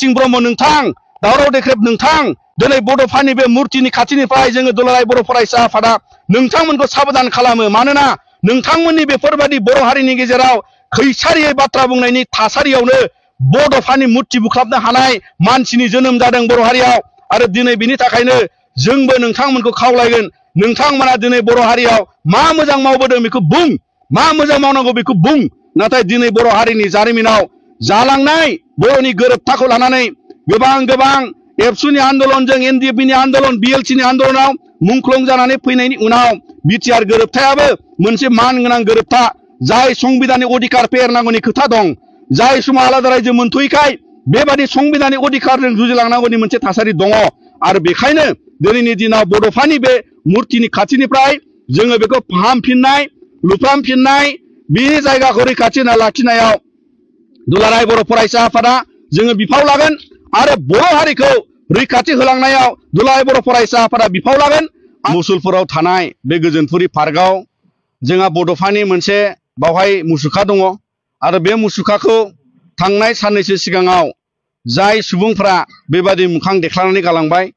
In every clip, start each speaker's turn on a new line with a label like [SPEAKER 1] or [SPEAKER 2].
[SPEAKER 1] सिंह ब्रह्म नोंथां दावराव देख्रेब नोंथां दिनै बड'फानि बे मुर्तिनि खाथिनिफ्राय जोङो दुलाराय बर' फरायसा आफादा नोंथांमोनखौ साबधान खालामो मानोना नोंथांमोननि बेफोरबायदि बर' हारिनि गेजेराव खैसारियै बाथ्रा बुंनायनि थासारियावनो बड'फानि मुर्ति बुख्लाबनो हानाय मानसिनि जोनोम जादों बर' हारियाव आरो दिनै बिनि थाखायनो जोंबो नोंथांमोनखौ खावलायगोन नोंथांमोना दिनै बर' हारियाव मा मोजां मावबोदों बेखौ बुं मा मोजां मावनांगौ बेखौ बुं नाथाय दिनै बर' हारिनि जारिमिनाव जालांनाय बर'नि गोरोबथाखौ लानानै गोबां एबसुनि आन्दोलनजों एनडिएफबिनि आन्दोलन बिएलसिनि आन्दोलनाव मुंख्लं जानानै फैनायनि उनाव बिटिआर गोरोबथायाबो मोनसे मान गोनां गोरोबथा जाय संबिधाननि अधिकार फेहेरनांगौनि खोथा दं जाय समाव आलादा रायजो मोनथ'यैखाय बेबादि संबिधाननि अधिकारजों जुजिलांनांगौनि मोनसे थासारि दङ आरो बेखायनो दिनैनि दिनाव बड'फानि बे मुर्तिनि खाथिनिफ्राय जोङो बेखौ फाहामफिननाय लुफ्रामफिननाय बे जायगाखौ रैखाथि होना लाखिनायाव दुलाराय बर' फरायसा आफादा जोङो बिफाव लागोन आरो बर' हारिखौ रैखाथि होलांनायाव दुलाराय बर' फरायसा आफादा बिफाव लागोन मुसलपुराव थानाय बे गोजोनपुरि पार्कआव जोंहा बड'फानि मोनसे बावहाय मुसुखा दङ आरो बे मुसुखाखौ थांनाय साननैसो सिगाङाव जाय सुबुंफ्रा बेबादि मोखां देख्लानानै गालांबाय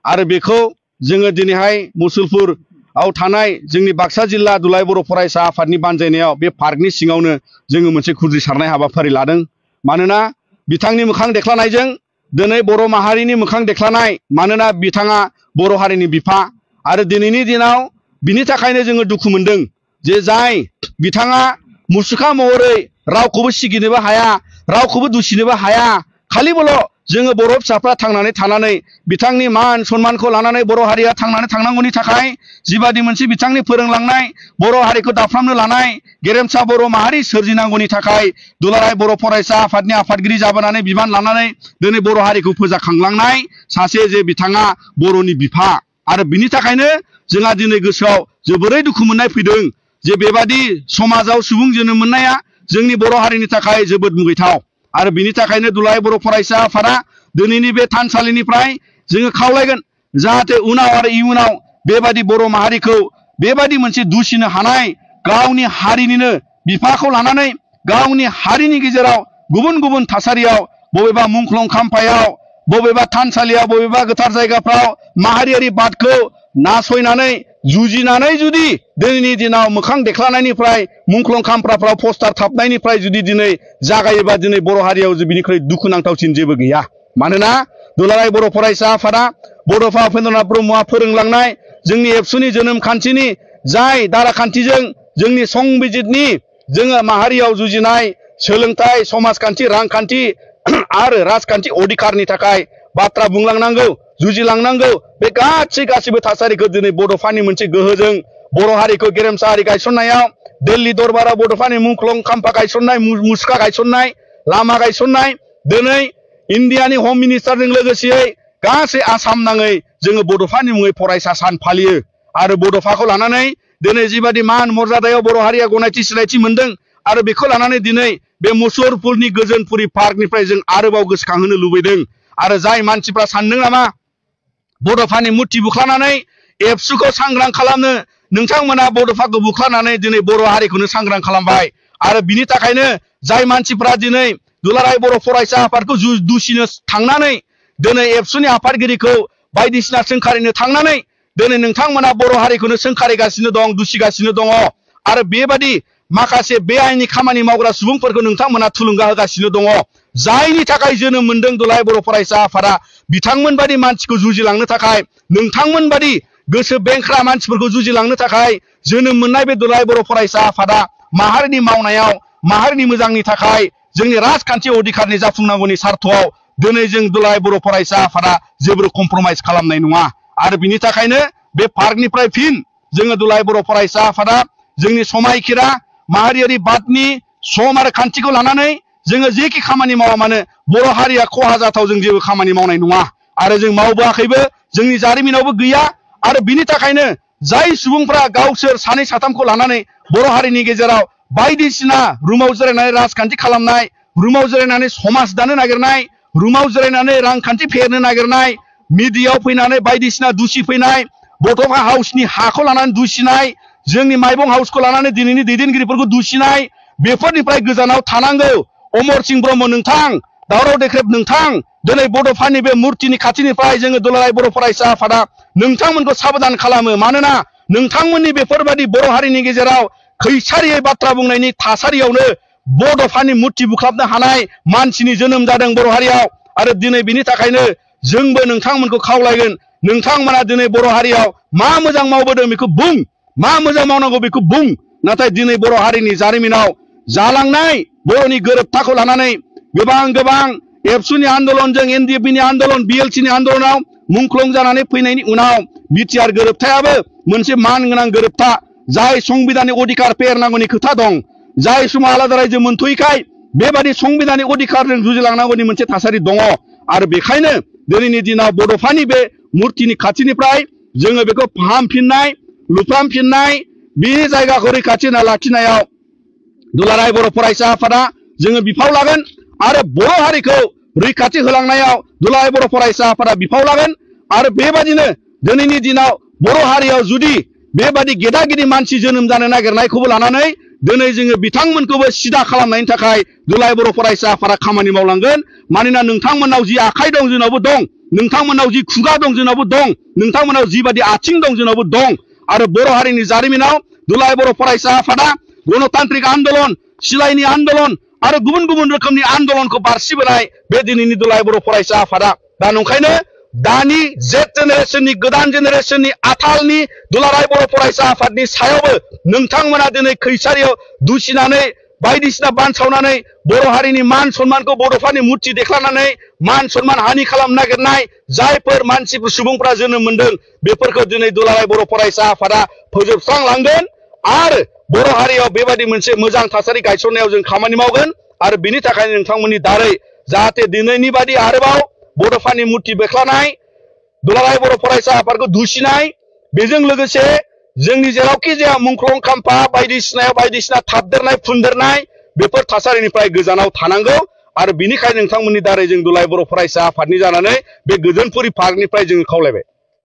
[SPEAKER 1] आरो बेखौ जोङो दिनैहाय मुसलपुराव थानाय जोंनि बाक्सा जिल्ला दुलाराय बर' फरायसा आफादनि बानजायनायाव बे पार्कनि सिङावनो जोङो मोनसे खुद्रिसारनाय हाबाफारि लादों मानोना बिथांनि मोखां देख्लानायजों दिनै बर' माहारिनि मोखां देख्लानाय मानोना बिथाङा बर' हारिनि बिफा आरो दिनैनि दिनाव बिनि थाखायनो जोङो दुखु मोनदों जे जाय बिथाङा मुसुखा महरै रावखौबो सिगिनोबो हाया रावखौबो दुसिनोबो हाया खालिबोल' जोङो बर' फिसाफ्रा थांनानै थानानै बिथांनि मान सन्मानखौ लानानै बर' हारिया थांनानै थांनांगौनि थाखाय जिबादि मोनसे बिथांनि फोरोंलांनाय बर' हारिखौ दाफ्रामनो लानाय गेरेमसा बर' माहारि सोरजिनांगौनि थाखाय दुलाराय बर' फरायसा आफादनि आफादगिरि जाबोनानै बिबान लानानै दिनै बर' हारिखौ फोजाखांलांनाय सासे जे बिथाङा बर'नि बिफा आरो बिनि थाखायनो जोंहा दिनै गोसोआव जोबोरै दुखु मोननाय फैदों जे बेबादि समाजाव सुबुं जोनोम मोननाया जोंनि बर' हारिनि थाखाय जोबोद मुगैथाव आरो बिनि थाखायनो दुलाराय बर' फरायसा आफादा दिनैनि बे थानसालिनिफ्राय जोङो खावलायगोन जाहाथे उनाव आरो इयुनाव बेबादि बर' माहारिखौ बेबादि मोनसे दुसिनो हानाय गावनि हारिनिनो बिफाखौ लानानै गावनि हारिनि गेजेराव गुबुन थासारियाव बबेबा मुंख्लं खाम्फायाव बबेबा थानसालियाव बबेबा गोथार जायगाफ्राव माहारियारि बादखौ नासयनानै जुजिनानै जुदि दिनैनि दिनाव मोखां देख्लानायनिफ्राय मुंख्लं खाम्फाफ्राव पस्टार थाबनायनिफ्राय जुदि दिनै जागायोबा दिनै बर' हारियाव बिनिख्रुइ दुखुनांथावसिन जेबो गैया मानोना दुलाराय बर' फरायसा आफादा बड'फा उपेन्द्रनाथ ब्रह्मआ फोरोंलांनाय जोंनि एबसुनि जोनोम खान्थिनि जाय दाराखान्थिजों जोंनि संबिजितनि जोङो माहारियाव जुजिनाय सोलोंथाइ समाजखान्थि रांखान्थि आरो राजखान्थि अधिकारनि थाखाय बाथ्रा बुंलांनांगौ जुजिलांनांगौ बे गासैबो थासारिखौ दिनै बड'फानि मोनसे गोहोजों बर' हारिखौ गेरेमसा हारि गायसननायाव दिल्ली दरबाराव बड'फानि मुंख्लं खाम्फा गायसननाय मुसुखा गायसननाय लामा गायसननाय दिनै इन्डियानि हम मिनिस्टारजों लोगोसेयै गासै आसाम नाङै जोङो बड'फानि मुङै फरायसा सान फालियो आरो बड'फाखौ लानानै दिनै जिबादि मान मर्यादायाव बर' हारिया गनायथि सिनायथि मोनदों आरो बेखौ लानानै दिनै बे मुसलपुरनि गोजोनपुरि पार्कनिफ्राय जों आरोबाव गोसोखांहोनो लुबैदों आरो जाय मानसिफ्रा सानदों नामा बड'फानि मुर्ति बुख्लानानै एबसुखौ सांग्रां खालामनो नोंथांमोना बड'फाखौ बुख्लानानै दिनै बर' हारिखौनो सांग्रां खालामबाय आरो बिनि थाखायनो जाय मानसिफ्रा दिनै दुलाराय बर' फरायसा आफादखौ दुसिनो थांनानै दिनै एबसुनि आफादगिरिखौ बायदिसिना सोंखारिनो थांनानै दिनै नोंथांमोना बर' हारिखौनो सोंखारिगासिनो दं दुसिगासिनो दङ आरो बेबादि माखासे बेआइनि खामानि मावग्रा सुबुंफोरखौ नोंथांमोना थुलुंगा होगासिनो दङ जायनि थाखाय जोनोम मोनदों दुलाराय बर' फरायसा आफादा बिथांमोन बादि मानसिखौ जुजिलांनो थाखाय नोंथांमोन बादि गोसो बेंख्रा मानसिफोरखौ जुजिलांनो थाखाय जोनोम मोननाय बे दुलाराय बर' फरायसा आफादा माहारिनि मावनायाव माहारिनि मोजांनि थाखाय जोंनि राजखान्थि अधिकारनि जाफुंनांगौनि सार्थआव दिनै जों दुलाराय बर' फरायसा आफादा जेबो कमप्रमाइज खालामनाय नङा आरो बिनि थाखायनो बे पार्कनिफ्राय फिन जोङो दुलाराय बर' फरायसा आफादा जोंनि समायखिरा माहारियारि बादनि सम आरो खान्थिखौ लानानै जोङो जेखि खामानि मावा मानो बर' हारिया खहा जाथाव जों जेबो खामानि मावनाय नङा आरो जों मावबोआखैबो जोंनि जारिमिनावबो गैया आरो बिनि थाखायनो जाय सुबुंफ्रा गावसोर सानै साथामखौ लानानै बर' हारिनि गेजेराव बायदिसिना रुमाव जिरायनानै राजखान्थि खालामनाय रुमाव जिरायनानै समाज दानो नागिरनाय रुमाव जिरायनानै रांखान्थि फेहेरनो नागिरनाय मिडियायाव फैनानै बायदिसिना दुसिफैनाय बड'फा हाउसनि हाखौ लानानै दुसिनाय जोंनि माइबं हाउसखौ लानानै दिनैनि दैदेनगिरिफोरखौ दुसिनाय बेफोरनिफ्राय गोजानाव थानांगौ अमर सिंह ब्रह्म नोंथां दावराव देख्रेब नोंथां दिनै बड'फानि बे मुर्तिनि खाथिनिफ्राय जोङो दुलाराय बर' फरायसा आफादा नोंथांमोनखौ साबधान खालामो। मानोना नोंथांमोननि बेफोरबायदि बर' हारिनि गेजेराव खैसारियै बाथ्रा बुंनायनि थासारियावनो बड'फानि मुर्ति बुख्लाबनो हानाय मानसिनि जोनोम जादों बर' हारियाव। आरो दिनै बिनि थाखायनो जोंबो नोंथांमोनखौ खावलायगोन, नोंथांमोना दिनै बर' हारियाव मा मोजां मावबोदों बेखौ बुं, मा मोजां मावनांगौ बेखौ बुं। नाथाय दिनै बर' हारिनि जारिमिनाव जालांनाय बर'नि गोरोबथाखौ लानानै गोबां एबसुनि आन्दलनजों एनडिएफबिनि आन्दलन बिएलसिनि आन्दलनाव मुंख्लं जानानै फैनायनि उनाव बिटिआर गोरोबथायाबो मोनसे मानगोनां गोरोबथा, जाय संबिधाननि अधिकार फेहेरनांगौनि खोथा दं, जाय समाव आलादा रायजो मोनथ'यैखाय बेबादि संबिधाननि अधिकारजों जुजिलांनांगौनि मोनसे थासारि दङ। आरो बेखायनो दिनैनि दिनाव बड'फानि बे मुर्तिनि खाथिनिफ्राय जोङो बेखौ फाहामफिननाय, लुफ्रामफिननाय, बे जायगाखौ रैखाथि होना लाखिनायाव दुलाराय बर' फरायसा आफादा जोङो बिफाव लागोन। आरो बर' हारिखौ रैखाथि होलांनायाव दुलाराय बर' फरायसा आफादा बिफाव लागोन। आरो बेबादिनो दिनैनि दिनाव बर' हारियाव जुदि बेबादि गेदा गिदि मानसि जोनोम जानो नागिरनायखौबो लानानै दिनै जोङो बिथांमोनखौबो सिदा खालामनायनि थाखाय दुलाराय बर' फरायसा आफादा खामानि मावलांगोन। मानोना नोंथांमोननाव जि आखाइ दं जोंनावबो दं, नोंथांमोननाव जि खुगा दं जोंनावबो दं, नोंथांमोननाव जिबादि आथिं दं जोंनावबो दं। आरो बर' हारिनि जारिमिनाव दुलाराय बर' फरायसा आफादा गणतान्त्रिक आन्दलन, सिलाइनि आन्दलन आरो गुबुन रोखोमनि आन्दलनखौ बारसिबोनाय बे दिनैनि दुलाराय बर' फरायसा आफादा। दा नंखायनो दानि जेट जेनेरेसननि, गोदान जेनेरेसननि आथालनि दुलाराय बर' फरायसा आफादनि सायावबो नोंथांमोना दिनै खैसारियाव दुसिनानै बायदिसिना बानसावनानै बर' हारिनि मान सन्मानखौ बड'फानि मुर्ति देख्लानानै मान सन्मान हानि खालामनो नागिरनाय जायफोर मानसिफोर सुबुंफोरा जोनोम मोनदों, बेफोरखौ दिनै दुलाराय बर' फरायसा आफादा फोजोबस्रांलांगोन। आरो बर' हारियाव बेबादि मोनसे मोजां थासारि गायसननायाव जों खामानि मावगोन। आरो बिनि थाखायनो नोंथांमोननि दारै जाहाथे दिनैनि बादि आरोबाव बड'फानि मुर्ति बेख्लानाय, दुलाराय बर' फरायसा आफादखौ दुसिनाय, बेजों लोगोसे जोंनि जेरावखि जाया मुंख्लं खाम्फा बायदिसिनायाव बायदिसिना थाबदेरनाय फुनदेरनाय बेफोर थासारिनिफ्राय गोजानाव थानांगौ। आरो बिनिखायनो नोंथांमोननि दारै जों दुलाराय बर' फरायसा आफादनि जानानै बे गोजोनपुरि पार्कनिफ्राय जोङो खावलायबाय।